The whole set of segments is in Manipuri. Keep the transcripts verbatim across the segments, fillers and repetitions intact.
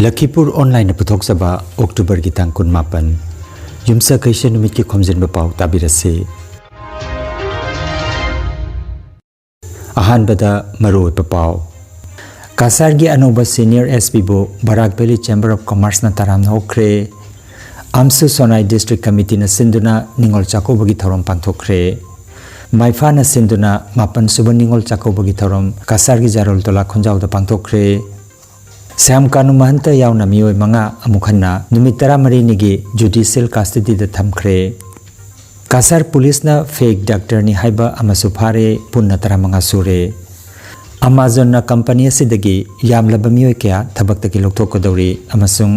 ꯂꯈꯤꯄꯨꯔ ꯑꯣꯟꯂꯥꯏꯟꯅ ꯄꯨꯊꯣꯛꯆꯕ ꯑꯣꯛꯇꯣꯕꯔꯒꯤ ꯇꯥꯡ ꯀꯨꯟꯃꯥꯄꯟ, ꯌꯨꯝꯁꯀꯩꯁ ꯅꯨꯃꯤꯠꯀꯤ ꯈꯣꯝꯖꯤꯟꯕ ꯄꯥꯎ ꯇꯥꯕꯤꯔꯁꯤ꯫ ꯑꯍꯥꯟꯕꯗ ꯃꯔꯨꯑꯣꯏꯕ ꯄꯥꯎ꯫ ꯀꯁꯥꯔꯒꯤ ꯑꯅꯧꯕ senior S P ꯕꯨ ꯕꯔꯥꯛ ꯚꯦꯂꯤ Chamber of Commerceꯅ ꯇꯔꯥꯝꯅ ꯑꯣꯛꯈ꯭ꯔꯦ꯫ ꯑꯝꯁꯨ ꯁꯣꯅꯥꯏ District Committeeꯅ ꯁꯤꯟꯗꯨꯅ ꯅꯤꯉꯣꯜ ꯆꯥꯛꯀꯧꯕꯒꯤ ꯊꯧꯔꯝ ꯄꯥꯡꯊꯣꯛꯈ꯭ꯔꯦ꯫ ꯃꯥꯏꯐꯥꯅ ꯁꯤꯟꯗꯨꯅ ꯃꯥꯄꯟ ꯁꯨꯕ ꯅꯤꯉꯣꯜ ꯆꯥꯛꯀꯧꯕꯒꯤ ꯊꯧꯔꯝ ꯀꯁꯥꯔꯒꯤ ꯖꯥꯔꯣꯜ ꯇꯣꯂꯥ ꯈꯣꯟꯖꯥꯎꯗ ꯄꯥꯡꯊꯣꯛꯈ꯭ꯔꯦ꯫ ꯁ꯭ꯌꯥꯝ ꯀꯥꯅꯨ ꯃꯍꯟꯇ ꯌꯥꯎꯅ ꯃꯤꯑꯣꯏ ꯃꯉꯥ ꯑꯃꯨꯛ ꯍꯟꯅ ꯅꯨꯃꯤꯠ ꯇꯔꯥꯃꯔꯤꯅꯤꯒꯤ judicial custodyꯗ ꯊꯝꯈ꯭ꯔꯦ꯫ ꯀꯁꯥꯔ ꯄꯨꯂꯤꯁꯅ fake doctorꯅꯤ ꯍꯥꯏꯕ ꯑꯃꯁꯨ ꯐꯥꯔꯦ, ꯄꯨꯟꯅ ꯇꯔꯥꯃꯉꯥ ꯁꯨꯔꯦ꯫ Amazonꯅ company ꯑꯁꯤꯗꯒꯤ ꯌꯥꯝꯂꯕ ꯃꯤꯑꯣꯏ ꯀꯌꯥ ꯊꯕꯛꯇꯒꯤ ꯂꯧꯊꯣꯛꯀꯗꯧꯔꯤ ꯑꯃꯁꯨꯡ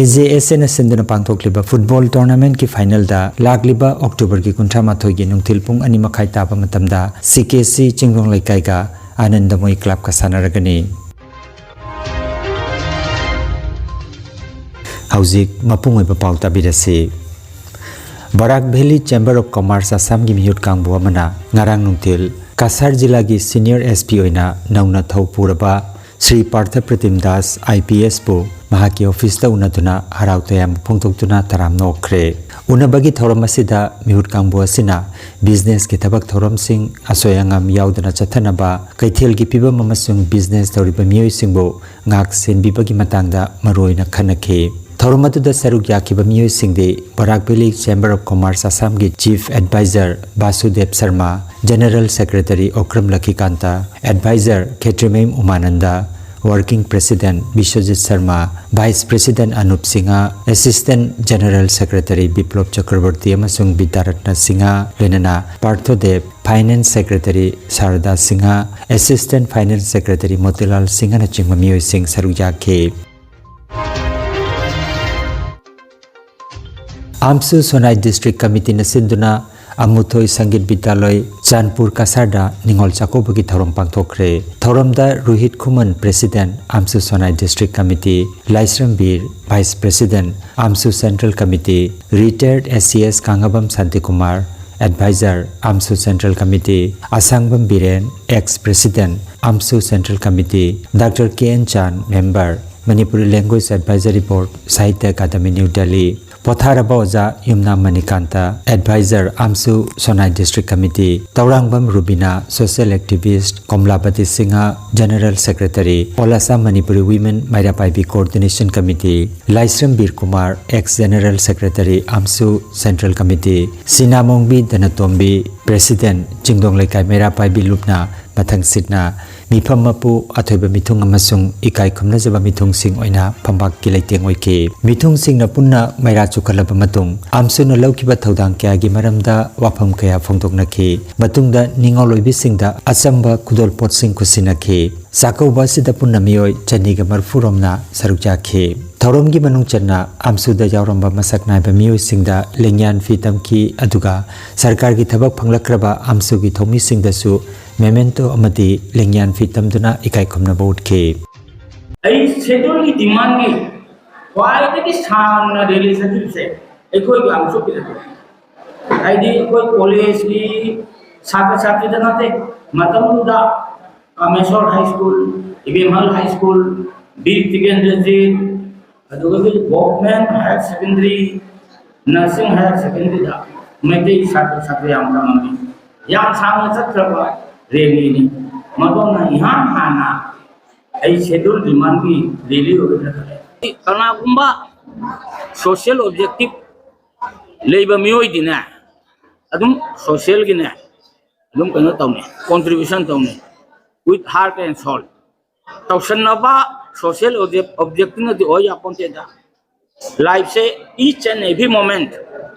AJSAꯅ ꯁꯤꯟꯗꯨꯅ ꯄꯥꯡꯊꯣꯛꯂꯤꯕ football tournamentꯀꯤ finalꯗ ꯂꯥꯛꯂꯤꯕ ꯑꯣꯛꯇꯣꯕꯔꯒꯤ ꯀꯨꯟꯊ꯭ꯔꯥ ꯃꯥꯊꯣꯏꯒꯤ ꯅꯨꯡꯊꯤꯜ ꯄꯨꯡ ꯑꯅꯤ ꯃꯈꯥꯏ ꯇꯥꯕ ꯃꯇꯝꯗ CKC ꯆꯤꯡꯒꯣꯡ ꯂꯩꯀꯥꯏꯒ ꯑꯥꯅꯟꯗꯃꯣꯏ clubꯀ ꯁꯥꯟꯅꯔꯒꯅꯤ꯫ ꯍꯧꯖꯤꯛ ꯃꯄꯨꯡ ꯑꯣꯏꯕ ꯄꯥꯎ ꯇꯥꯕꯤꯔꯁꯤ꯫ ꯕꯔꯥꯛ ꯚꯦꯂꯤ Chamber of Commerce ꯑꯁꯥꯝꯒꯤ ꯃꯤꯍꯨꯠ ꯀꯥꯡꯕꯨ ꯑꯃꯅ ꯉꯔꯥꯡ ꯅꯨꯡꯊꯤꯜ ꯀꯁꯥꯔ ꯖꯤꯂꯥꯒꯤ senior S P ꯑꯣꯏꯅ ꯅꯧꯅ ꯊꯧ ꯄꯨꯔꯕ ꯁ꯭ꯔꯤ ꯄꯥꯔꯊ ꯄ꯭ꯔꯇꯤꯝ ꯗꯥꯁ IPSꯄꯨ ꯃꯍꯥꯛꯀꯤ officeꯇ ꯎꯅꯗꯨꯅ ꯍꯔꯥꯎ ꯇꯌꯥꯝꯕ ꯐꯣꯡꯗꯣꯛꯇꯨꯅ ꯇꯔꯥꯝꯅ ꯑꯣꯛꯈ꯭ꯔꯦ꯫ ꯎꯅꯕꯒꯤ ꯊꯧꯔꯝ ꯑꯁꯤꯗ ꯃꯤꯍꯨꯠ ꯀꯥꯡꯕꯨ ꯑꯁꯤꯅ businessꯀꯤ ꯊꯕꯛ ꯊꯧꯔꯝꯁꯤꯡ ꯑꯁꯣꯏ ꯑꯉꯥꯝ ꯌꯥꯎꯗꯅ ꯆꯠꯊꯅꯕ, ꯀꯩꯊꯦꯜꯒꯤ ꯐꯤꯕꯝ ꯑꯃꯁꯨꯡ business ꯇꯧꯔꯤꯕ ꯃꯤꯑꯣꯏꯁꯤꯡꯕꯨ ꯉꯥꯛ ꯁꯦꯟꯕꯤꯕꯒꯤ ꯃꯇꯥꯡꯗ ꯃꯔꯨꯑꯣꯏꯅ ꯈꯟꯅꯈꯤ꯫ ꯊꯧꯔꯝ ꯑꯗꯨꯗ ꯁꯔꯨꯛ ꯌꯥꯈꯤꯕ ꯃꯤꯑꯣꯏꯁꯤꯡꯗꯤ Barak Valley Chamber of Commerce ꯑꯁꯥꯝꯒꯤ Chief Advisor Basudeb Sharma, General Secretary Okram Lakhikanta, Advisor Khetrimayum Umananda, Working President Biswajit Sharma, Vice President Anup Singh, Assistant General Secretary Biplob Chakraborty ꯑꯃꯁꯨꯡ ꯕꯤꯗ꯭ꯌꯥꯔꯠꯅ ꯁꯤꯡꯍ, ꯂꯣꯏꯅꯅ ꯄꯥꯔꯊꯣꯗꯦꯕ, Finance Secretary ꯁꯥꯔꯗꯥ Singh, Assistant Finance Secretary Motilal ꯁꯤꯡꯍꯅꯆꯤꯡꯕ ꯃꯤꯑꯣꯏꯁꯤꯡ ꯁꯔꯨꯛ ꯌꯥꯈꯤ꯫ ꯑꯝꯁꯨ ꯁꯣꯅꯥꯏ District Committeeꯅ ꯁꯤꯟꯗꯨꯅ ꯑꯃꯨꯊꯣꯏ ꯁꯪꯒꯤꯠ ꯕꯤꯗ꯭ꯌꯥꯂꯣꯏ, ꯆꯥꯟꯄꯨꯔ ꯀꯁꯥꯔꯗ ꯅꯤꯉꯣꯜ ꯆꯥꯛꯀꯧꯕꯒꯤ ꯊꯧꯔꯝ ꯄꯥꯡꯊꯣꯛꯈ꯭ꯔꯦ꯫ ꯊꯧꯔꯝꯗ ꯔꯣꯍꯤꯠ ꯈꯨꯃꯟ, President, ꯑꯝꯁꯨ ꯁꯣꯅꯥꯏ District Committee, ꯂꯥꯏꯁ꯭ꯔꯝ ꯕꯤꯔ, Vice President, ꯑꯝꯁꯨ Central Committee, Retired ACS ꯀꯥꯡꯉꯕꯝ Shantikumar, Advisor, ꯑꯝꯁꯨ Central Committee, ꯑꯁꯥꯡꯕꯝ Biren, Ex President, ꯑꯝꯁꯨ Central Committee, Doctor K N Chand, Member, Manipuri Language Advisory Board, Sahitya Academy, New Delhi, ꯄꯣꯊꯥꯔꯕ ꯑꯣꯖꯥ ꯌꯨꯝꯅꯥꯝ Manikanta, Advisor, ꯑꯥꯝꯁꯨ ꯁꯣꯅꯥꯏ District Committee, Tourangbam ꯔꯨꯕꯤꯅꯥ, Social Activist, ꯀꯣꯝꯂꯥꯕꯇꯤ Singh, General Secretary, All Assam Manipuri Women ꯃꯩꯔꯥ ꯄꯥꯏꯕꯤ Coordination Committee, ꯂꯥꯏꯁ꯭ꯔꯝ ꯕꯤꯔ Kumar, Ex General Secretary, ꯑꯥꯝꯁꯨ Central Committee, ꯁꯤꯅꯥꯃꯣꯡꯕꯤ ꯙꯅꯇꯣꯝꯕꯤ, President, ꯆꯤꯡꯗꯣꯡ ꯂꯩꯀꯥꯏ ꯃꯩꯔꯥ ꯄꯥꯏꯕꯤ ꯂꯨꯞꯅ ꯃꯊꯪꯁꯤꯠꯅ ꯃꯤꯐꯝ ꯃꯄꯨ, ꯑꯊꯣꯏꯕ ꯃꯤꯊꯨꯡ ꯑꯃꯁꯨꯡ ꯏꯀꯥꯏ ꯈꯨꯝꯅꯖꯕ ꯃꯤꯊꯨꯡꯁꯤꯡ ꯑꯣꯏꯅ ꯐꯝꯕꯥꯛꯀꯤ ꯂꯩꯇꯦꯡ ꯑꯣꯏꯈꯤ꯫ ꯃꯤꯊꯨꯡꯁꯤꯡꯅ ꯄꯨꯟꯅ ꯃꯩꯔꯥ ꯆꯨꯈꯠꯂꯕ ꯃꯇꯨꯡ, ꯑꯥꯝꯁꯨꯅ ꯂꯧꯈꯤꯕ ꯊꯧꯗꯥꯡ ꯀꯌꯥꯒꯤ ꯃꯔꯝꯗ ꯋꯥꯐꯝ ꯀꯌꯥ ꯐꯣꯡꯗꯣꯛꯅꯈꯤ꯫ ꯃꯇꯨꯡꯗ ꯅꯤꯡꯉꯣꯜ ꯑꯣꯏꯕꯤꯁꯤꯡꯗ ꯑꯆꯝꯕ ꯈꯨꯗꯣꯜꯄꯣꯠꯁꯤꯡ ꯈꯨꯠꯁꯤꯟꯅꯈꯤ꯫ ꯆꯥꯛꯀꯧꯕ ꯑꯁꯤꯗ ꯄꯨꯟꯅ ꯃꯤꯑꯣꯏ ꯆꯅꯤꯒ ꯃꯔꯤꯐꯨ ꯔꯣꯝꯅ ꯁꯔꯨꯛ ꯌꯥꯈꯤ꯫ ꯊꯧꯔꯝꯒꯤ ꯃꯅꯨꯡ ꯆꯟꯅ ꯑꯥꯝꯁꯨꯗ ꯌꯥꯎꯔꯝꯕ ꯃꯁꯛ ꯅꯥꯏꯕ ꯃꯤꯑꯣꯏꯁꯤꯡꯗ ꯂꯦꯡꯌꯥꯟ ꯐꯤ ꯇꯝꯈꯤ, ꯑꯗꯨꯒ ꯁꯔꯀꯥꯔꯒꯤ ꯊꯕꯛ ꯐꯪꯂꯛꯈ꯭ꯔꯕ ꯑꯥꯝꯁꯨꯒꯤ ꯊꯧꯃꯤꯁꯤꯡꯗꯁꯨ memento ꯑꯃꯗꯤ ꯂꯦꯡꯌꯥꯟ ꯐꯤ ꯇꯝꯗꯨꯅ ꯏꯀꯥꯏ ꯈꯨꯝꯅꯕ ꯎꯠꯈꯤ꯫ ꯑꯩ ꯁꯦꯗꯨꯜꯒꯤ ꯗꯤꯃꯥꯟꯒꯤ ꯈ꯭ꯋꯥꯏꯗꯒꯤ ꯁꯥꯡꯅ ꯔꯦꯂꯤ ꯆꯠꯈꯤꯕꯁꯦ ꯑꯩꯈꯣꯏꯒꯤ ꯑꯥꯝꯁꯨꯒꯤꯗ꯫ ꯍꯥꯏꯗꯤ ꯑꯩꯈꯣꯏ ꯀꯣꯂꯦꯖꯀꯤ ꯁꯥꯇ꯭ꯔ ꯁꯥꯇ꯭ꯔꯤꯗ ꯅꯠꯇꯦ, ꯃꯇꯝꯗꯨꯗ ꯀꯥꯃꯦꯁꯣꯔ high school, ꯏꯕꯦꯝꯍꯜ high school, Bir Tikendrajit, ꯑꯗꯨꯗꯒꯤ ꯒꯣꯚꯔꯟꯃꯦꯟꯠ ꯍꯥꯌꯔ ꯁꯦꯀꯦꯟꯗꯔꯤ, ꯅꯔꯁꯤꯡ ꯍꯥꯌꯔ ꯁꯦꯀꯦꯟꯗꯔꯤꯗ ꯃꯩꯇꯩ ꯁꯥꯇ꯭ꯔ ꯁꯥꯇ꯭ꯔꯤ ꯌꯥꯝ ꯇꯝꯃꯝꯃꯤ꯫ ꯌꯥꯝ ꯁꯥꯡꯅ ꯆꯠꯈ꯭ꯔꯕ ꯔꯦꯂꯤꯅꯤ꯫ ꯃꯗꯣꯝꯅ ꯏꯍꯥꯟ ꯍꯥꯟꯅ ꯑꯩ ꯁꯦꯗꯨꯜ ꯗꯤꯃꯥꯟꯒꯤ ꯔꯦꯂꯤ ꯑꯣꯏꯒꯗ꯭ꯔꯥ ꯈꯜꯂꯦ꯫ ꯀꯅꯥꯒꯨꯝꯕ social objective ꯂꯩꯕ ꯃꯤꯑꯣꯏꯗꯤꯅꯦ, ꯑꯗꯨꯝ socialꯒꯤꯅꯦ, ꯑꯗꯨꯝ ꯀꯩꯅꯣ ꯇꯧꯅꯤ, contribution ꯇꯧꯅꯤ, with heart and soul꯫ ꯇꯧꯁꯟꯅꯕ social object, objectiveꯅꯗꯤ ꯑꯣꯏ ꯌꯥꯄꯣꯟꯇꯦꯗ꯫ Lifeꯁꯦ each and every moment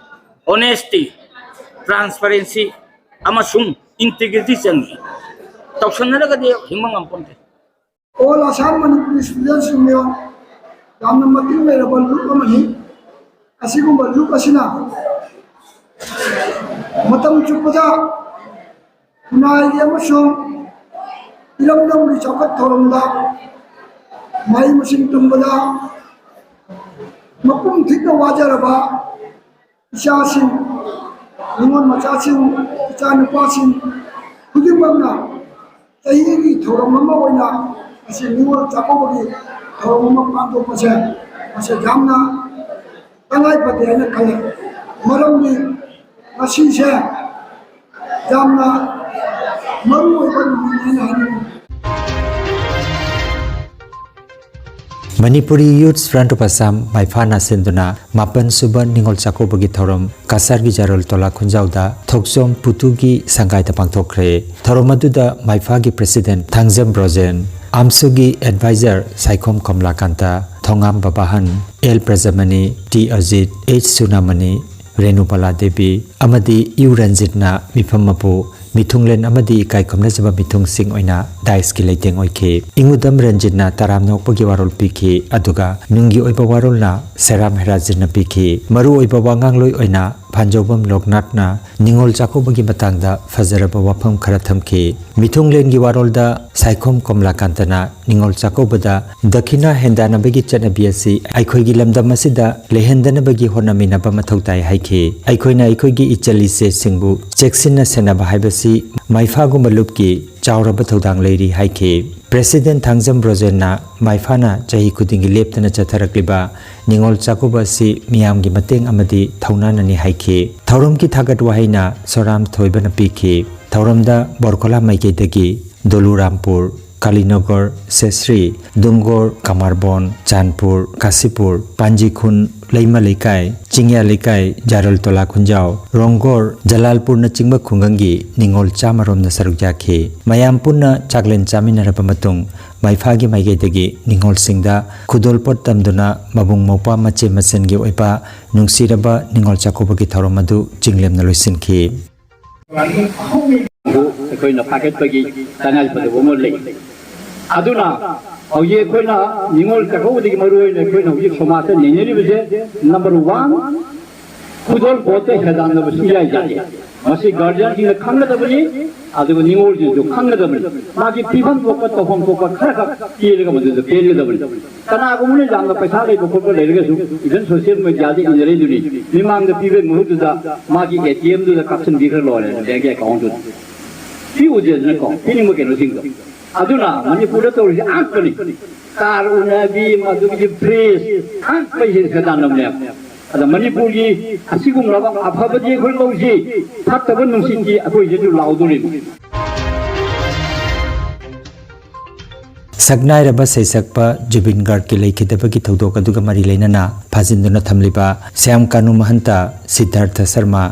honesty, transparency ꯑꯃꯁꯨꯡ integrity ꯆꯪꯉꯤ꯫ ꯇꯧꯁꯟꯅꯔꯒꯗꯤ ꯍꯤꯡꯕ ꯉꯝꯄꯣꯟꯇꯦ꯫ All Assam Manipuri Students Union ꯌꯥꯝꯅ ꯃꯇꯤꯛ ꯂꯩꯔꯕ ꯂꯨꯞ ꯑꯃꯅꯤ꯫ ꯑꯁꯤꯒꯨꯝꯕ ꯂꯨꯞ ꯑꯁꯤꯅ ꯃꯇꯝ ꯆꯨꯞꯄꯗ ꯈꯨꯟꯅꯥꯏꯒꯤ ꯑꯃꯁꯨꯡ ꯏꯔꯝꯗꯝꯒꯤ ꯆꯥꯎꯈꯠ ꯊꯧꯔꯝꯗ ꯃꯍꯩ ꯃꯁꯤꯡ ꯇꯝꯕꯗ ꯃꯄꯨꯡ ꯊꯤꯟꯅ ꯋꯥꯖꯔꯕ ꯏꯆꯥꯁꯤꯡ, ꯅꯤꯉꯣꯜ ꯃꯆꯥꯁꯤꯡ, ꯏꯆꯥꯅꯨꯄꯥꯁꯤꯡ ꯈꯨꯗꯤꯡꯃꯛꯅ ꯆꯍꯤꯒꯤ ꯊꯧꯔꯝ ꯑꯃ ꯑꯣꯏꯅ ꯉꯁꯤ ꯅꯤꯉꯣꯜ ꯆꯥꯛꯀꯧꯕꯒꯤ ꯊꯧꯔꯝ ꯑꯃ ꯄꯥꯡꯊꯣꯛꯄꯁꯦ ꯃꯁꯤ ꯌꯥꯝꯅ ꯇꯉꯥꯏ ꯐꯗꯦ ꯍꯥꯏꯅ ꯈꯜꯂꯤ꯫ ꯃꯔꯝꯗꯤ ꯉꯁꯤꯁꯦ ꯌꯥꯝꯅ ꯃꯔꯨ ꯑꯣꯏꯕ ꯅꯨꯃꯤꯠꯅꯤ ꯍꯥꯏꯅ ꯍꯥꯏꯅꯤꯡꯏ꯫ Manipuri Youth Front of Assam ꯃꯥꯏꯐꯥꯅ ꯁꯤꯟꯗꯨꯅ ꯃꯥꯄꯟ ꯁꯨꯕ ꯅꯤꯉꯣꯜ ꯆꯥꯛꯀꯧꯕꯒꯤ ꯊꯧꯔꯝ ꯀꯁꯥꯔꯒꯤ ꯖꯥꯔꯣꯜ ꯇꯣꯂꯥ ꯈꯨꯟꯖꯥꯎꯗ ꯊꯣꯛꯆꯣꯝ ꯄꯨꯇꯨꯒꯤ ꯁꯪꯒꯥꯏꯗ ꯄꯥꯡꯊꯣꯛꯈ꯭ꯔꯦ꯫ ꯊꯧꯔꯝ ꯑꯗꯨꯗ ꯃꯥꯏꯐꯥꯒꯤ President ꯊꯥꯡꯖꯝ ꯕ꯭ꯔꯣꯖꯦꯟ, ꯑꯥꯝꯁꯨꯒꯤ Advisor Saikhom Komolakanta, Thongam Babahan, L Prajamani, T Ajit, H Sunamani, Renubala Devi ꯑꯃꯗꯤ ꯌꯨ ꯔꯟꯖꯤꯠꯅ ꯃꯤꯐꯝ ꯃꯄꯨ, ꯃꯤꯊꯨꯡꯂꯦꯟ ꯑꯃꯗꯤ ꯏꯀꯥꯏ ꯈꯨꯝꯅꯖꯕ ꯃꯤꯊꯨꯡꯁꯤꯡ ꯑꯣꯏꯅ ꯗꯥꯏꯁꯀꯤ ꯂꯩꯇꯦꯡ ꯑꯣꯏꯈꯤ꯫ ꯏꯉꯨꯗꯝ ꯔꯟꯖꯤꯠꯅ ꯇꯔꯥꯝꯅ ꯑꯣꯛꯄꯒꯤ ꯋꯥꯔꯣꯜ ꯄꯤꯈꯤ, ꯑꯗꯨꯒ ꯅꯨꯡꯒꯤ ꯑꯣꯏꯕ ꯋꯥꯔꯣꯜꯅ ꯁꯦꯔꯥꯝ ꯍꯦꯔꯥꯖꯤꯠꯅ ꯄꯤꯈꯤ꯫ ꯃꯔꯨ ꯑꯣꯏꯕ ꯋꯥꯉꯥꯡꯂꯣꯏ ꯑꯣꯏꯅ ꯐꯥꯟꯖꯧꯕꯝ ꯂꯣꯛꯅꯥꯊꯅ ꯅꯤꯉꯣꯜ ꯆꯥꯛꯀꯧꯕꯒꯤ ꯃꯇꯥꯡꯗ ꯐꯖꯔꯕ ꯋꯥꯐꯝ ꯈꯔ ꯊꯝꯈꯤ꯫ ꯃꯤꯊꯨꯡꯂꯦꯟꯒꯤ ꯋꯥꯔꯣꯜꯗ ꯁꯥꯏꯈꯣꯝ ꯀꯣꯝꯂꯥꯀꯥꯟꯇꯅ ꯅꯤꯉꯣꯜ ꯆꯥꯛꯀꯧꯕꯗ ꯗꯈꯤꯅꯥ ꯍꯦꯟꯗꯥꯅꯕꯒꯤ ꯆꯠꯅꯕꯤ ꯑꯁꯤ ꯑꯩꯈꯣꯏꯒꯤ ꯂꯝꯗꯝ ꯑꯁꯤꯗ ꯂꯩꯍꯟꯗꯅꯕꯒꯤ ꯍꯣꯠꯅꯃꯤꯟꯅꯕ ꯃꯊꯧ ꯇꯥꯏ ꯍꯥꯏꯈꯤ꯫ ꯑꯩꯈꯣꯏꯅ ꯑꯩꯈꯣꯏꯒꯤ ꯏꯆꯜ ꯏꯆꯦꯁꯤꯡꯕꯨ ꯆꯦꯛꯁꯤꯟꯅ ꯁꯦꯟꯅꯕ ꯍꯥꯏꯕꯁꯤ ꯃꯥꯏꯐꯥꯒꯨꯝꯕ ꯂꯨꯞꯀꯤ ꯆꯥꯎꯔꯕ ꯊꯧꯗꯥꯡ ꯂꯩꯔꯤ ꯍꯥꯏꯈꯤ꯫ President ꯊꯥꯡꯖꯝ ꯕ꯭ꯔꯣꯖꯦꯟꯅ ꯃꯥꯏꯐꯥꯅ ꯆꯍꯤ ꯈꯨꯗꯤꯡꯒꯤ ꯂꯦꯞꯇꯅ ꯆꯠꯊꯔꯛꯂꯤꯕ ꯅꯤꯉꯣꯜ ꯆꯥꯛꯀꯧꯕ ꯑꯁꯤ ꯃꯤꯌꯥꯝꯒꯤ ꯃꯇꯦꯡ ꯑꯃꯗꯤ ꯊꯧꯅꯥꯅꯅꯤ ꯍꯥꯏꯈꯤ꯫ ꯊꯧꯔꯝꯒꯤ ꯊꯥꯒꯠ ꯋꯥꯍꯩꯅ ꯁꯣꯔꯥꯝ ꯊꯣꯏꯕꯅ ꯄꯤꯈꯤ꯫ ꯊꯧꯔꯝꯗ ꯕꯣꯔꯈꯣꯂꯥ ꯃꯥꯏꯀꯩꯗꯒꯤ ꯗꯣꯂꯨꯔꯥꯝꯄꯨꯔ, ꯀꯥꯂꯤꯅꯒꯔ, ꯁꯦꯁ꯭ꯔꯤ, ꯗꯨꯡꯒꯣꯔ, ꯀꯃꯥꯔꯕꯣꯟ, ꯆꯥꯟꯄꯨꯔ, ꯀꯥꯁꯤꯄꯨꯔ, ꯄꯥꯟꯖꯤꯈꯨꯟ, ꯂꯩꯃ ꯂꯩꯀꯥꯏ, ꯆꯤꯡꯌꯥ ꯂꯩꯀꯥꯏ, ꯖꯥꯔꯣꯜ ꯇꯣꯂꯥ ꯈꯨꯟꯖꯥꯎ, ꯔꯣꯡꯒꯣꯔ, ꯖꯂꯥꯜꯄꯨꯔꯅꯆꯤꯡꯕ ꯈꯨꯡꯒꯪꯒꯤ ꯅꯤꯉꯣꯜ ꯆꯥꯃꯔꯣꯝꯅ ꯁꯔꯨꯛ ꯌꯥꯈꯤ꯫ ꯃꯌꯥꯝ ꯄꯨꯟꯅ ꯆꯥꯛꯂꯦꯟ ꯆꯥꯃꯤꯟꯅꯔꯕ ꯃꯇꯨꯡ ꯃꯥꯏꯐꯥꯒꯤ ꯃꯥꯏꯀꯩꯗꯒꯤ ꯅꯤꯉꯣꯜꯁꯤꯡꯗ ꯈꯨꯗꯣꯜꯄꯣꯠ ꯇꯝꯗꯨꯅ ꯃꯕꯨꯡ ꯃꯧꯄ꯭ꯋꯥ ꯃꯆꯦ ꯃꯆꯟꯒꯤ ꯑꯣꯏꯕ ꯅꯨꯡꯁꯤꯔꯕ ꯅꯤꯉꯣꯜ ꯆꯥꯛꯀꯧꯕꯒꯤ ꯊꯧꯔꯝ ꯑꯗꯨ ꯆꯤꯡꯂꯦꯝꯅ ꯂꯣꯏꯁꯤꯟꯈꯤ꯫ ꯑꯗꯨ ꯑꯩꯈꯣꯏꯅ ꯐꯥꯒꯠꯄꯒꯤ ꯇꯉꯥꯏ ꯐꯗꯕ ꯑꯃ ꯂꯩ꯫ ꯑꯗꯨꯅ ꯍꯧꯖꯤꯛ ꯑꯩꯈꯣꯏꯅ ꯅꯤꯉꯣꯜ ꯆꯥꯛꯀꯧꯕꯗꯒꯤ ꯃꯔꯨ ꯑꯣꯏꯅ ꯑꯩꯈꯣꯏꯅ ꯍꯧꯖꯤꯛ ꯁꯃꯥꯖꯇ ꯅꯩꯅꯔꯤꯕꯁꯦ, number one, ꯈꯨꯗꯣꯜ ꯄꯣꯠꯇ ꯍꯦꯟꯗꯥꯟꯅꯕ ꯁꯨꯡꯌꯥ ꯌꯥꯗꯦ꯫ ꯃꯁꯤ guardianꯁꯤꯡꯅ ꯈꯪꯒꯗꯕꯅꯤ, ꯑꯗꯨꯒ ꯅꯤꯉꯣꯜꯁꯤꯡꯁꯨ ꯈꯪꯒꯗꯕꯅꯤ꯫ ꯃꯥꯒꯤ ꯄꯤꯐꯝ ꯊꯣꯛꯄ, ꯇꯧꯐꯝ ꯊꯣꯛꯄ ꯈꯔ ꯈꯛ ꯄꯤꯔꯒ ꯃꯗꯨꯗ ꯄꯦꯟꯒꯗꯕꯅꯤ꯫ ꯀꯅꯥꯒꯨꯝꯕꯅ ꯌꯥꯝꯅ ꯄꯩꯁꯥ ꯂꯩꯕ ꯈꯣꯠꯄ ꯂꯩꯔꯒꯁꯨ, even social mediaꯗ ꯏꯅꯔꯤꯗꯨꯅꯤ, ꯃꯤꯃꯥꯡꯗ ꯄꯤꯕꯒꯤ ꯃꯍꯨꯠꯇꯨꯗ ꯃꯥꯒꯤ ATMꯗꯨꯗ ꯀꯥꯞꯁꯤꯟꯕꯤꯈ꯭ꯔ ꯂꯣꯏꯔꯦ, bankꯀꯤ accountꯗꯨꯗ꯫ ꯄꯤꯎꯗꯦꯗꯅꯀꯣ, ꯄꯤꯅꯤꯡꯕ ꯀꯩꯅꯣꯁꯤꯡꯗꯣ꯫ ꯑꯗꯨꯅ ꯃꯅꯤꯄꯨꯔꯗ ꯇꯧꯔꯤꯁꯦ ꯑꯉꯛꯄꯅꯤ꯫ ꯀꯥꯔ ꯎꯅꯕꯤ, ꯃꯗꯨꯒꯤ ꯐ꯭ꯔꯤꯖ, ꯑꯉꯛꯄ ꯍꯦꯟꯅ ꯁꯦꯟꯗꯥꯟ ꯂꯝꯅꯦꯕ꯫ ꯑꯗ ꯃꯅꯤꯄꯨꯔꯒꯤ ꯑꯁꯤꯒꯨꯝꯂꯕ ꯑꯐꯕꯗꯤ ꯑꯩꯈꯣꯏ ꯂꯧꯁꯤ, ꯐꯠꯇꯕ ꯅꯨꯡꯁꯤꯠꯇꯤ ꯑꯩꯈꯣꯏꯁꯤꯁꯨ ꯂꯥꯎꯗꯣꯔꯤꯕꯅꯤ꯫ ꯁꯛꯅꯥꯏꯔꯕ ꯁꯩꯁꯛꯄ ꯖꯨꯕꯤꯟ ꯒꯥꯔꯒꯀꯤ ꯂꯩꯈꯤꯗꯕꯒꯤ ꯊꯧꯗꯣꯛ ꯑꯗꯨꯒ ꯃꯔꯤ ꯂꯩꯅꯅ ꯐꯥꯖꯤꯟꯗꯨꯅ ꯊꯝꯂꯤꯕ ꯁ꯭ꯌꯥꯝ ꯀꯥꯅꯨ ꯃꯍꯟꯇ, ꯁꯤꯗꯥꯔꯊ ꯁꯔꯃ,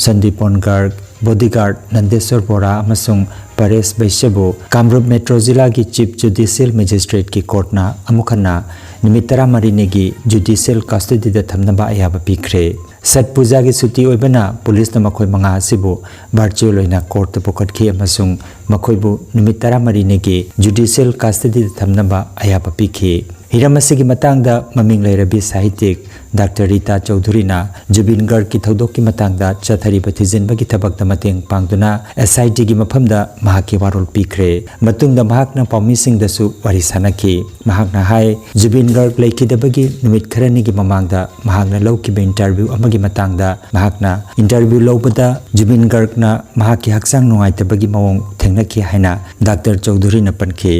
ꯁꯟꯗꯤꯄꯣꯟ ꯒꯥꯔꯒ, ꯕꯣꯗꯤꯒꯥꯔꯗ ꯅꯟꯗꯦꯁꯣꯔ ꯕꯣꯔꯥ ꯑꯃꯁꯨꯡ ꯄꯔꯦꯁ ꯕꯩꯁ꯭ꯌꯕꯨ ꯀꯥꯝꯔꯨꯞ ꯃꯦꯇ꯭ꯔꯣ ꯖꯤꯂꯥꯒꯤ ꯆꯤꯐ ꯖꯨꯗꯤꯁꯤꯌꯦꯜ ꯃꯦꯖꯤꯁꯇ꯭ꯔꯦꯠꯀꯤ ꯀꯣꯔꯠꯅ ꯑꯃꯨꯛ ꯍꯟꯅ ꯅꯨꯃꯤꯠ ꯇꯔꯥꯃꯔꯤꯅꯤꯒꯤ ꯖꯨꯗꯤꯁꯤꯌꯦꯜ ꯀꯁꯇꯗꯤꯗ ꯊꯝꯅꯕ ꯑꯌꯥꯕ ꯄꯤꯈ꯭ꯔꯦ꯫ ꯁꯠ ꯄꯨꯖꯥꯒꯤ ꯁꯨꯇꯤ ꯑꯣꯏꯕꯅ ꯄꯨꯂꯤꯁꯅ ꯃꯈꯣꯏ ꯃꯉꯥ ꯑꯁꯤꯕꯨ ꯚꯔꯆꯨꯑꯦꯜ ꯑꯣꯏꯅ ꯀꯣꯔꯠꯇ ꯄꯨꯈꯠꯈꯤ ꯑꯃꯁꯨꯡ ꯃꯈꯣꯏꯕꯨ ꯅꯨꯃꯤꯠ ꯇꯔꯥꯃꯔꯤꯅꯤꯒꯤ ꯖꯨꯗꯤꯁꯤꯌꯦꯜ ꯀꯁꯇꯗꯤꯗ ꯊꯝꯅꯕ ꯑꯌꯥꯕ ꯄꯤꯈꯤ꯫ ꯍꯤꯔꯝ ꯑꯁꯤꯒꯤ ꯃꯇꯥꯡꯗ ꯃꯃꯤꯡ ꯂꯩꯔꯕꯤ ꯁꯥꯍꯤꯇꯤꯛ ꯗꯥꯛꯇꯔ ꯔꯤꯇꯥ ꯆꯧꯙꯨꯔꯤꯅ ꯖꯨꯕꯤꯟ ꯒꯥꯔꯒꯀꯤ ꯊꯧꯗꯣꯛꯀꯤ ꯃꯇꯥꯡꯗ ꯆꯠꯊꯔꯤꯕ ꯊꯤꯖꯤꯟꯕꯒꯤ ꯊꯕꯛꯇ ꯃꯇꯦꯡ ꯄꯥꯡꯗꯨꯅ ꯑꯦꯁ ꯑꯥꯏ ꯇꯤꯒꯤ ꯃꯐꯝꯗ ꯃꯍꯥꯛꯀꯤ ꯋꯥꯔꯣꯜ ꯄꯤꯈ꯭ꯔꯦ꯫ ꯃꯇꯨꯡꯗ ꯃꯍꯥꯛꯅ ꯄꯥꯎꯃꯤꯁꯤꯡꯗꯁꯨ ꯋꯥꯔꯤ ꯁꯥꯅꯈꯤ꯫ ꯃꯍꯥꯛꯅ ꯍꯥꯏ, ꯖꯨꯕꯤꯟ ꯒꯥꯔꯒ ꯂꯩꯈꯤꯗꯕꯒꯤ ꯅꯨꯃꯤꯠ ꯈꯔꯅꯤꯒꯤ ꯃꯃꯥꯡꯗ ꯃꯍꯥꯛꯅ ꯂꯧꯈꯤꯕ ꯏꯟꯇꯔꯚ꯭ꯌꯨ ꯑꯃꯒꯤ ꯃꯇꯥꯡꯗ ꯃꯍꯥꯛꯅ ꯏꯟꯇꯔꯚ꯭ꯌꯨ ꯂꯧꯕꯗ ꯖꯨꯕꯤꯟ ꯒꯥꯔꯒꯅ ꯃꯍꯥꯛꯀꯤ ꯍꯛꯆꯥꯡ ꯅꯨꯡꯉꯥꯏꯇꯕꯒꯤ ꯃꯑꯣꯡ ꯊꯦꯡꯅꯈꯤ ꯍꯥꯏꯅ ꯗꯥꯛꯇꯔ ꯆꯧꯙꯨꯔꯤꯅ ꯄꯟꯈꯤ꯫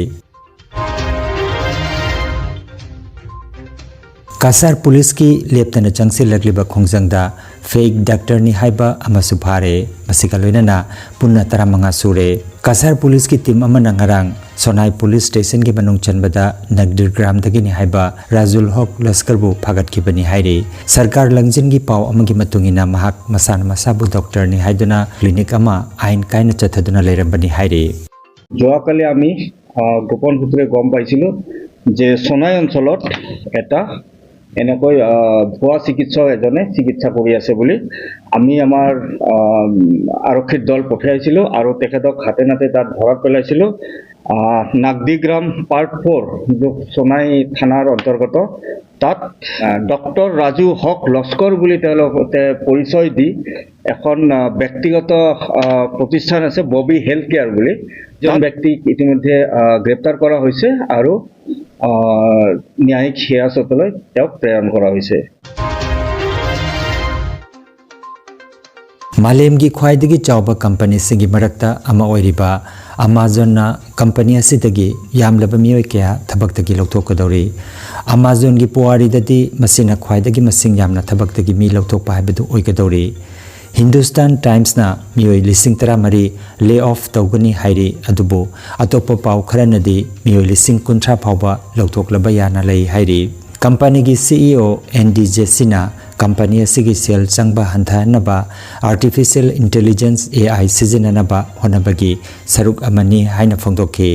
ꯀꯁꯥꯔ ꯄꯨꯂꯤꯁꯀꯤ ꯂꯦꯞꯇꯅ ꯆꯪꯁꯤꯜꯂꯛꯂꯤꯕ ꯈꯣꯡꯖꯪꯗ ꯐꯦꯛ ꯗꯥꯛꯇꯔꯅꯤ ꯍꯥꯏꯕ ꯑꯃꯁꯨ ꯐꯥꯔꯦ꯫ ꯃꯁꯤꯒ ꯂꯣꯏꯅꯅ ꯄꯨꯟꯅ ꯇꯔꯥꯃꯉꯥ ꯁꯨꯔꯦ꯫ ꯀꯁꯥꯔ ꯄꯨꯂꯤꯁꯀꯤ ꯇꯤꯝ ꯑꯃꯅ ꯉꯔꯥꯡ ꯁꯣꯅꯥꯏ ꯄꯨꯂꯤꯁ ꯁ꯭ꯇꯦꯁꯟꯒꯤ ꯃꯅꯨꯡ ꯆꯟꯕꯗ ꯅꯛꯗꯤꯔ ꯒ꯭ꯔꯥꯝꯗꯒꯤꯅꯤ ꯍꯥꯏꯕ ꯔꯥꯖꯨꯜ ꯍꯣꯛ ꯂꯁꯀꯔꯕꯨ ꯐꯥꯒꯠꯈꯤꯕꯅꯤ ꯍꯥꯏꯔꯤ꯫ ꯁꯔꯀꯥꯔ ꯂꯪꯖꯤꯟꯒꯤ ꯄꯥꯎ ꯑꯃꯒꯤ ꯃꯇꯨꯡ ꯏꯟꯅ ꯃꯍꯥꯛ ꯃꯁꯥꯅ ꯃꯁꯥꯕꯨ ꯗꯣꯛꯇꯔꯅꯤ ꯍꯥꯏꯗꯨꯅ ꯀ꯭ꯂꯤꯅꯤꯛ ꯑꯃ ꯑꯥꯏꯟ ꯀꯥꯏꯅ ꯆꯠꯊꯗꯨꯅ ꯂꯩꯔꯝꯕꯅꯤ ꯍꯥꯏꯔꯤ꯫ যোৱাকালি আমি আহ, গোপন সূত্ৰে গম পাইছিলোঁ যে সোনাই অঞ্চলত এটা এনেকৈ আহ, ভুৱা চিকিৎসক এজনে চিকিৎসা কৰি আছে বুলি আমি আমাৰ আহ, আৰক্ষীৰ দল পঠিয়াইছিলোঁ আৰু তেখেতক হাতে নাতে তাত ধৰাত পেলাইছিলোঁ। আহ, নাগদিগ্ৰাম পাৰ্ট ফ'ৰ, যিটো সোনাই থানাৰ অন্তৰ্গত, তাত আহ, ডক্টৰ ৰাজু হক লস্কৰ বুলি তেওঁলোকে পৰিচয় দি এখন আহ, ব্যক্তিগত আহ, প্ৰতিষ্ঠান আছে ববি হেল্থ কেয়াৰ বুলি। এজন ব্যক্তিক ইতিমধ্যে আহ, গ্ৰেপ্তাৰ কৰা হৈছে আৰু আহ, ন্যায়িক হিৰাচতলৈ তেওঁক প্ৰেৰণ কৰা হৈছে। ꯃꯥꯂꯦꯝꯒꯤ ꯈ꯭ꯋꯥꯏꯗꯒꯤ ꯆꯥꯎꯕ ꯀꯝꯄꯅꯤꯁꯤꯡꯒꯤ ꯃꯔꯛꯇ ꯑꯃ ꯑꯣꯏꯔꯤꯕ ꯑꯃꯥꯖꯣꯟꯅ ꯀꯝꯄꯅꯤ ꯑꯁꯤꯗꯒꯤ ꯌꯥꯝꯂꯕ ꯃꯤꯑꯣꯏ ꯀꯌꯥ ꯊꯕꯛꯇꯒꯤ ꯂꯧꯊꯣꯛꯀꯗꯧꯔꯤ꯫ ꯑꯃꯥꯖꯣꯟꯒꯤ ꯄꯨꯋꯥꯔꯤꯗꯗꯤ ꯃꯁꯤꯅ ꯈ꯭ꯋꯥꯏꯗꯒꯤ ꯃꯁꯤꯡ ꯌꯥꯝꯅ ꯊꯕꯛꯇꯒꯤ ꯃꯤ ꯂꯧꯊꯣꯛꯄ ꯍꯥꯏꯕꯗꯨ ꯑꯣꯏꯒꯗꯧꯔꯤ꯫ ꯍꯤꯟꯗꯨꯁꯇꯥꯟ ꯇꯥꯏꯝꯁꯅ ꯃꯤꯑꯣꯏ ꯂꯤꯁꯤꯡ ꯇꯔꯥꯃꯔꯤ ꯂꯦ ꯑꯣꯐ ꯇꯧꯒꯅꯤ ꯍꯥꯏꯔꯤ, ꯑꯗꯨꯕꯨ ꯑꯇꯣꯞꯄ ꯄꯥꯎ ꯈꯔꯅꯗꯤ ꯃꯤꯑꯣꯏ ꯂꯤꯁꯤꯡ ꯀꯨꯟꯊ꯭ꯔꯥ ꯐꯥꯎꯕ ꯂꯧꯊꯣꯛꯂꯕ ꯌꯥꯅ ꯂꯩ ꯍꯥꯏꯔꯤ꯫ ꯀꯝꯄꯅꯤꯒꯤ ꯁꯤ ꯏ ꯑꯣ ꯑꯦꯟ ꯗꯤ ꯖꯦ ꯁꯤꯅ ꯀꯝꯄꯅꯤ ꯑꯁꯤꯒꯤ ꯁꯦꯜ ꯆꯪꯕ ꯍꯟꯊꯍꯟꯅꯕ ꯑꯥꯔꯇꯤꯐꯤꯁꯤꯌꯦꯜ ꯏꯟꯇꯦꯂꯤꯖꯦꯟꯁ, ꯑꯦ ꯑꯥꯏ, ꯁꯤꯖꯤꯟꯅꯅꯕ ꯍꯣꯠꯅꯕꯒꯤ ꯁꯔꯨꯛ ꯑꯃꯅꯤ ꯍꯥꯏꯅ ꯐꯣꯡꯗꯣꯛꯈꯤ꯫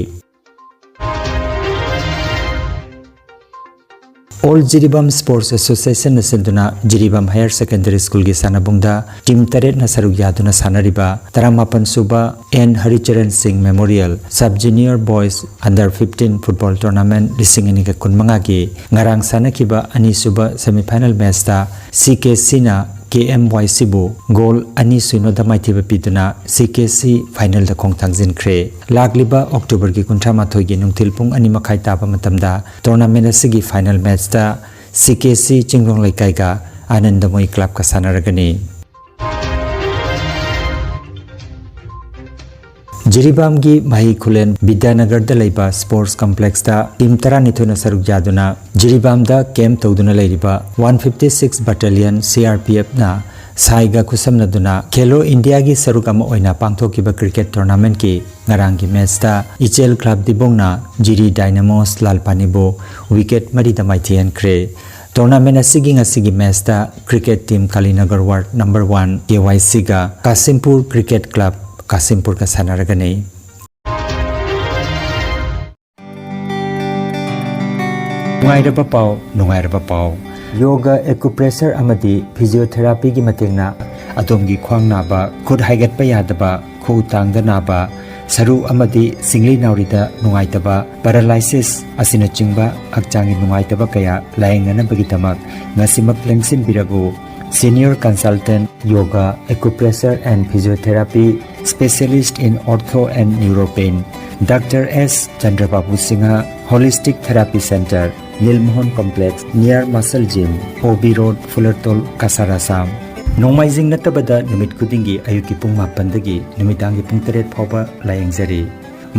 ꯑꯣꯜ ꯖꯤꯔꯤꯕꯥꯝ ꯁ꯭ꯄꯣꯔꯠꯁ ꯑꯦꯁꯣꯁꯤꯌꯦꯁꯟꯅ ꯁꯤꯟꯗꯨꯅ ꯖꯤꯔꯤꯕꯥꯝ ꯍꯥꯌꯔ ꯁꯦꯀꯦꯟꯗꯔꯤ ꯁ꯭ꯀꯨꯜꯒꯤ ꯁꯥꯟꯅꯕꯨꯡꯗ ꯇꯤꯝ ꯇꯔꯦꯠꯅ ꯁꯔꯨꯛ ꯌꯥꯗꯨꯅ ꯁꯥꯟꯅꯔꯤꯕ ꯇꯔꯥꯃꯥꯄꯟ ꯁꯨꯕ N Haricharan Singh memorial sub junior boys under fifteen football tournament ꯂꯤꯁꯤꯡ ꯑꯅꯤꯒ ꯀꯨꯟꯃꯉꯥꯒꯤ ꯉꯔꯥꯡ ꯁꯥꯟꯅꯈꯤꯕ ꯑꯅꯤꯁꯨꯕ ꯁꯦꯃꯤꯐꯥꯏꯅꯦꯜ ꯃꯦꯆꯇ ꯁꯤ ꯀꯦ ꯁꯤꯅ ꯀꯦ ꯑꯦꯝ ꯋꯥꯏ ꯁꯤꯕꯨ ꯒꯣꯜ ꯑꯅꯤ ꯁꯨꯏꯅꯣꯗ ꯃꯥꯏꯊꯤꯕ ꯄꯤꯗꯨꯅ ꯁꯤ ꯀꯦ ꯁꯤ ꯐꯥꯏꯅꯦꯜꯗ ꯈꯣꯡ ꯊꯥꯡꯖꯤꯟꯈ꯭ꯔꯦ꯫ ꯂꯥꯛꯂꯤꯕ ꯑꯣꯛꯇꯣꯕꯔꯒꯤ ꯀꯨꯟꯊ꯭ꯔꯥ ꯃꯥꯊꯣꯏꯒꯤ ꯅꯨꯡꯊꯤꯜ ꯄꯨꯡ ꯑꯅꯤ ꯃꯈꯥꯏ ꯇꯥꯕ ꯃꯇꯝꯗ ꯇꯣꯔꯅꯥꯃꯦꯟꯠ ꯑꯁꯤꯒꯤ ꯐꯥꯏꯅꯦꯜ ꯃꯦꯆꯇ ꯁꯤ ꯀꯦ ꯁꯤ ꯆꯤꯡꯗꯣꯡ ꯂꯩꯀꯥꯏꯒ ꯑꯥꯅꯟꯗꯃꯣꯏ ꯀ꯭ꯂꯕꯀ ꯁꯥꯟꯅꯔꯒꯅꯤ꯫ ꯖꯤꯔꯤꯕꯥꯝꯒꯤ ꯃꯍꯩ ꯈꯨꯂꯦꯟ ꯕꯤꯗ꯭ꯌꯥꯅꯒꯔꯗ ꯂꯩꯕ ꯁ꯭ꯄꯣꯔꯠꯁ ꯀꯝꯄ꯭ꯂꯦꯛꯁꯇ ꯇꯤꯝ ꯇꯔꯥꯅꯤꯊꯣꯏꯅ ꯁꯔꯨꯛ ꯌꯥꯗꯨꯅ ꯖꯤꯔꯤꯕꯥꯝꯗ ꯀꯦꯝꯞ ꯇꯧꯗꯨꯅ ꯂꯩꯔꯤꯕ one fifty six battalion C R P ꯑꯦꯐꯅ ꯁꯥꯏꯒ ꯈꯨꯠꯁꯝꯅꯗꯨꯅ ꯈꯦꯂꯣ ꯏꯟꯗꯤꯌꯥꯒꯤ ꯁꯔꯨꯛ ꯑꯃ ꯑꯣꯏꯅ ꯄꯥꯡꯊꯣꯛꯈꯤꯕ ꯀ꯭ꯔꯤꯀꯦꯠ ꯇꯣꯔꯅꯥꯃꯦꯟꯠꯀꯤ ꯉꯔꯥꯡꯒꯤ ꯃꯦꯆꯇ ꯏꯆꯦꯜ ꯀ꯭ꯂꯕ ꯗꯤꯕꯣꯡꯅ ꯖꯤꯔꯤ ꯗꯥꯏꯅꯥꯃꯣꯁ ꯂꯥꯜꯄꯥꯅꯤꯕꯨ ꯋꯤꯀꯦꯠ ꯃꯔꯤꯗ ꯃꯥꯏꯊꯤꯍꯟꯈ꯭ꯔꯦ꯫ ꯇꯣꯔꯅꯥꯃꯦꯟꯠ ꯑꯁꯤꯒꯤ ꯉꯁꯤꯒꯤ ꯃꯦꯆꯇ cricket team Kalinagar ward number one K Y ꯁꯤꯒ ꯀꯥꯁꯤꯝꯄꯨꯔ ꯀ꯭ꯔꯤꯀꯦꯠ ꯀ꯭ꯂꯕ ꯀꯥꯁꯤꯝꯄꯨꯔꯒ ꯁꯥꯟꯅꯔꯒꯅꯤ꯫ ꯅꯨꯡꯉꯥꯏꯔꯕ ꯄꯥꯎ, ꯅꯨꯡꯉꯥꯏꯔꯕ ꯄꯥꯎ꯫ ꯌꯣꯒ, ꯑꯦꯀꯨꯄ꯭ꯔꯦꯁꯔ ꯑꯃꯗꯤ ꯐꯤꯖꯤꯑꯣꯊꯦꯔꯥꯄꯤꯒꯤ ꯃꯇꯦꯡꯅ ꯑꯗꯣꯝꯒꯤ ꯈ꯭ꯋꯥꯡ ꯅꯥꯕ, ꯈꯨꯠ ꯍꯥꯏꯒꯠꯄ ꯌꯥꯗꯕ, ꯈꯨꯎ ꯇꯥꯡꯗ ꯅꯥꯕ, ꯁꯔꯨ ꯑꯃꯗꯤ ꯁꯤꯡꯂꯤ ꯅꯥꯎꯔꯤꯗ ꯅꯨꯡꯉꯥꯏꯇꯕ, ꯄꯦꯔꯥꯂꯥꯏꯁꯤꯁ ꯑꯁꯤꯅꯆꯤꯡꯕ ꯍꯛꯆꯥꯡꯒꯤ ꯅꯨꯡꯉꯥꯏꯇꯕ ꯀꯌꯥ ꯂꯥꯌꯦꯡꯅꯅꯕꯒꯤꯗꯃꯛ ꯉꯁꯤꯃꯛ ꯂꯦꯡꯁꯤꯟꯕꯤꯔꯛꯎ꯫ Senior Consultant, Yoga, Acupressure and Physiotherapy, Specialist in Ortho and Neuropain, Doctor S Chandrababu Singha, Holistic Therapy Center, Nilmohan Complex, near Muscle Gym, O B Road, Fulertol, Cachar, Assam. ꯅꯣꯡꯃꯥꯏꯖꯤꯡ ꯅꯠꯇꯕꯗ ꯅꯨꯃꯤꯠ ꯈꯨꯗꯤꯡꯒꯤ ꯑꯌꯨꯛꯀꯤ ꯄꯨꯡ ꯃꯥꯄꯟꯗꯒꯤ ꯅꯨꯃꯤꯗꯥꯡꯒꯤ ꯄꯨꯡ ꯇꯔꯦꯠ ꯐꯥꯎꯕ ꯂꯥꯌꯦꯡꯖꯔꯤ꯫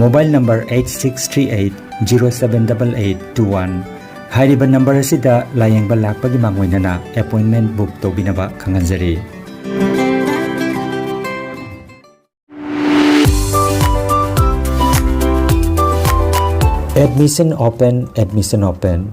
Mobile number eight six three eight zero seven eight eight two one꯫ ꯍꯥꯏꯔꯤꯕ ꯅꯝꯕꯔ ꯑꯁꯤꯗ ꯂꯥꯌꯦꯡꯕ ꯂꯥꯛꯄꯒꯤ ꯃꯥꯡꯑꯣꯏꯅꯅ ꯑꯦꯄꯣꯏꯟꯃꯦꯟ ꯕꯨꯛ ꯇꯧꯕꯤꯅꯕ ꯈꯪꯍꯟꯖꯔꯤ꯫ Admission open, admission open꯫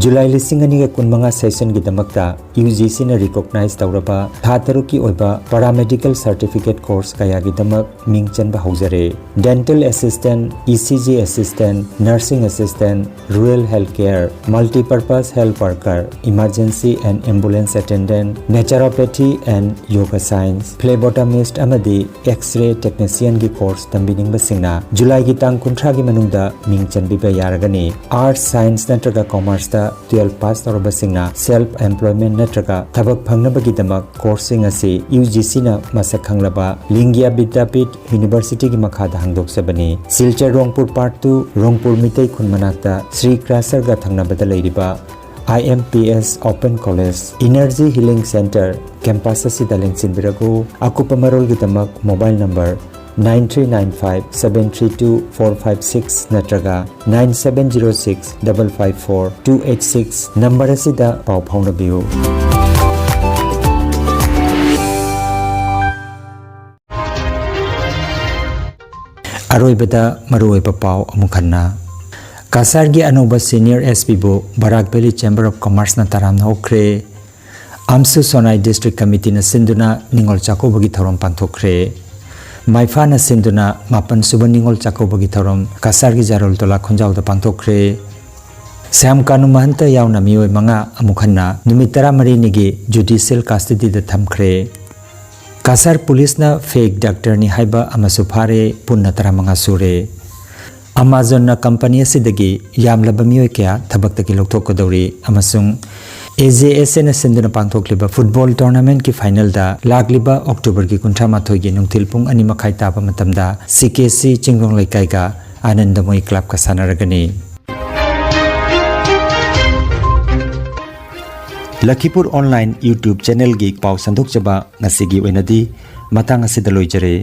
July ꯂꯤꯁꯤꯡ ꯑꯅꯤꯒ ꯀꯨꯟꯃꯉꯥ ꯁꯦꯁꯟꯒꯤꯗꯃꯛꯇ ꯌꯨ ꯖꯤ ꯁꯤꯅ ꯔꯤꯀꯣꯛꯅꯥꯏꯖ ꯇꯧꯔꯕ ꯊꯥ ꯇꯔꯨꯛꯀꯤ ꯑꯣꯏꯕ ꯄꯔꯥꯃꯦꯗꯤꯀꯦꯜ ꯁꯔꯇꯤꯐꯤꯀꯦꯠ ꯀꯣꯔꯁ ꯀꯌꯥꯒꯤꯗꯃꯛ ꯃꯤꯡ ꯆꯟꯕ ꯍꯧꯖꯔꯦ꯫ Dental assistant, E C G assistant, nursing assistant, rural health care, multipurpose health worker, emergency and ambulance attendant, naturopathy and yoga science, phlebotomist ꯑꯃꯗꯤ X-ray technicianꯒꯤ ꯀꯣꯔꯁ ꯇꯝꯕꯤꯅꯤꯡꯕꯁꯤꯡꯅ ꯖꯨꯂꯥꯏꯒꯤ ꯇꯥꯡ ꯀꯨꯟꯊ꯭ꯔꯥꯒꯤ ꯃꯅꯨꯡꯗ ꯃꯤꯡ ꯆꯟꯕꯤꯕ ꯌꯥꯔꯒꯅꯤ꯫ ꯑꯥꯔꯠꯁ, ꯁꯥꯏꯟꯁ ꯅꯠꯇ꯭ꯔꯒ ꯀꯣꯃꯔꯁꯇ ꯇꯨꯌꯦꯜꯐ ꯄꯥꯁ ꯇꯧꯔꯕꯁꯤꯡꯅ ꯁꯦꯜꯐ ꯑꯦꯝꯄ꯭ꯂꯣꯏꯃꯦꯟ ꯅꯠꯇ꯭ꯔꯒ ꯊꯕꯛ ꯐꯪꯅꯕꯒꯤꯗꯃꯛ ꯀꯣꯔꯁꯁꯤꯡ ꯑꯁꯤ ꯌꯨ ꯖꯤ ꯁꯤꯅ ꯃꯁꯛ ꯈꯪꯂꯕ ꯂꯤꯡꯒ꯭ꯌꯥ ꯕꯤꯗ꯭ꯌꯥꯄꯤꯊ ꯌꯨꯅꯤꯚꯔꯁꯤꯇꯤꯒꯤ ꯃꯈꯥꯗ ꯍꯥꯡꯗꯣꯛꯆꯕꯅꯤ꯫ ꯁꯤꯜꯆꯔ ꯔꯣꯡꯄꯨꯔ ꯄꯥꯔꯠ ꯇꯨ, ꯔꯣꯡꯄꯨꯔ ꯃꯤꯇꯩ ꯈꯨꯟ ꯃꯅꯥꯛꯇ ꯁ꯭ꯔꯤ ꯀ꯭ꯔꯥꯁꯔꯒ ꯊꯪꯅꯕꯗ ꯂꯩꯔꯤꯕ I M P S open college energy healing centre campus ꯑꯁꯤꯗ ꯂꯦꯡꯁꯤꯟꯕꯤꯔꯛꯎ꯫ ꯑꯀꯨꯞꯄ ꯃꯔꯣꯜꯒꯤꯗꯃꯛ mobile number nine three nine five seven three two four five six ꯅꯠꯇ꯭ꯔꯒ nine seven zero six double five four two eight six number ꯑꯁꯤꯗ ꯄꯥꯎ ꯐꯥꯎꯅꯕꯤꯌꯨ꯫ ꯑꯔꯣꯏꯕꯗ ꯃꯔꯨꯑꯣꯏꯕ ꯄꯥꯎ ꯑꯃꯨꯛ ꯍꯟꯅ꯫ ꯀꯁꯥꯔꯒꯤ ꯑꯅꯧꯕ ꯁꯤꯅꯤꯌꯔ ꯑꯦꯁ ꯄꯤꯕꯨ ꯕꯔꯥꯛ ꯚꯦꯂꯤ ꯆꯦꯝꯕꯔ ꯑꯣꯐ ꯀꯃꯔꯁꯅ ꯇꯔꯥꯝꯅ ꯑꯣꯛꯈ꯭ꯔꯦ꯫ ꯑꯝꯁꯨ ꯁꯣꯅꯥꯏ ꯗꯤꯁꯇ꯭ꯔꯤꯛ ꯀꯃꯤꯇꯤꯅ ꯁꯤꯟꯗꯨꯅ ꯅꯤꯉꯣꯜ ꯆꯥꯛꯀꯧꯕꯒꯤ ꯊꯧꯔꯝ ꯄꯥꯡꯊꯣꯛꯈ꯭ꯔꯦ꯫ ꯃꯥꯏꯐꯥꯅ ꯁꯤꯟꯗꯨꯅ ꯃꯥꯄꯟ ꯁꯨꯕ ꯅꯤꯉꯣꯜ ꯆꯥꯛꯀꯧꯕꯒꯤ ꯊꯧꯔꯝ ꯀꯁꯥꯔꯒꯤ ꯖꯥꯔꯣꯜꯇꯣꯂꯥ ꯈꯣꯟꯖꯥꯎꯗ ꯄꯥꯡꯊꯣꯛꯈ꯭ꯔꯦ꯫ ꯁ꯭ꯌꯥꯝ ꯀꯥꯅꯨ ꯃꯍꯟꯇ ꯌꯥꯎꯅ ꯃꯤꯑꯣꯏ ꯃꯉꯥ ꯑꯃꯨꯛ ꯍꯟꯅ ꯅꯨꯃꯤꯠ ꯇꯔꯥꯃꯔꯤꯅꯤꯒꯤ ꯖꯨꯗꯤꯁꯤꯌꯦꯜ ꯀꯁꯇꯗꯤꯗ ꯊꯝꯈ꯭ꯔꯦ꯫ ꯀꯁꯥꯔ ꯄꯨꯂꯤꯁꯅ ꯐꯦꯛ ꯗꯥꯛꯇꯔꯅꯤ ꯍꯥꯏꯕ ꯑꯃꯁꯨ ꯐꯥꯔꯦ, ꯄꯨꯟꯅ ꯇꯔꯥꯃꯉꯥ ꯁꯨꯔꯦ꯫ ꯑꯃꯥꯖꯣꯟꯅ ꯀꯝꯄꯅꯤ ꯑꯁꯤꯗꯒꯤ ꯌꯥꯝꯂꯕ ꯃꯤꯑꯣꯏ ꯀꯌꯥ ꯊꯕꯛꯇꯒꯤ ꯂꯧꯊꯣꯛꯀꯗꯧꯔꯤ ꯑꯃꯁꯨꯡ ꯑꯦ ꯖꯦ ꯑꯦꯁ ꯑꯦꯅ ꯁꯤꯟꯗꯨꯅ ꯄꯥꯡꯊꯣꯛꯂꯤꯕ ꯐꯨꯠꯕꯣꯜ ꯇꯣꯔꯅꯥꯃꯦꯟꯠꯀꯤ ꯐꯥꯏꯅꯦꯜꯗ ꯂꯥꯛꯂꯤꯕ ꯑꯣꯛꯇꯣꯕꯔꯒꯤ ꯀꯨꯟꯊ꯭ꯔꯥ ꯃꯥꯊꯣꯏꯒꯤ ꯅꯨꯡꯊꯤꯜ ꯄꯨꯡ ꯑꯅꯤ ꯃꯈꯥꯏ ꯇꯥꯕ ꯃꯇꯝꯗ ꯁꯤ ꯀꯦ ꯁꯤ ꯆꯤꯡꯗꯣꯡ ꯂꯩꯀꯥꯏꯒ ꯑꯥꯅꯟꯗꯃꯣꯏ ꯀ꯭ꯂꯕꯀ ꯁꯥꯟꯅꯔꯒꯅꯤ꯫ ꯂꯈꯤꯄꯨꯔ ꯑꯣꯟꯂꯥꯏꯟ YouTube ꯆꯦꯅꯦꯜꯒꯤ ꯄꯥꯎ ꯁꯟꯗꯣꯛꯆꯕ ꯉꯁꯤꯒꯤ ꯑꯣꯏꯅꯗꯤ ꯃꯇꯥꯡ ꯑꯁꯤꯗ ꯂꯣꯏꯖꯔꯦ꯫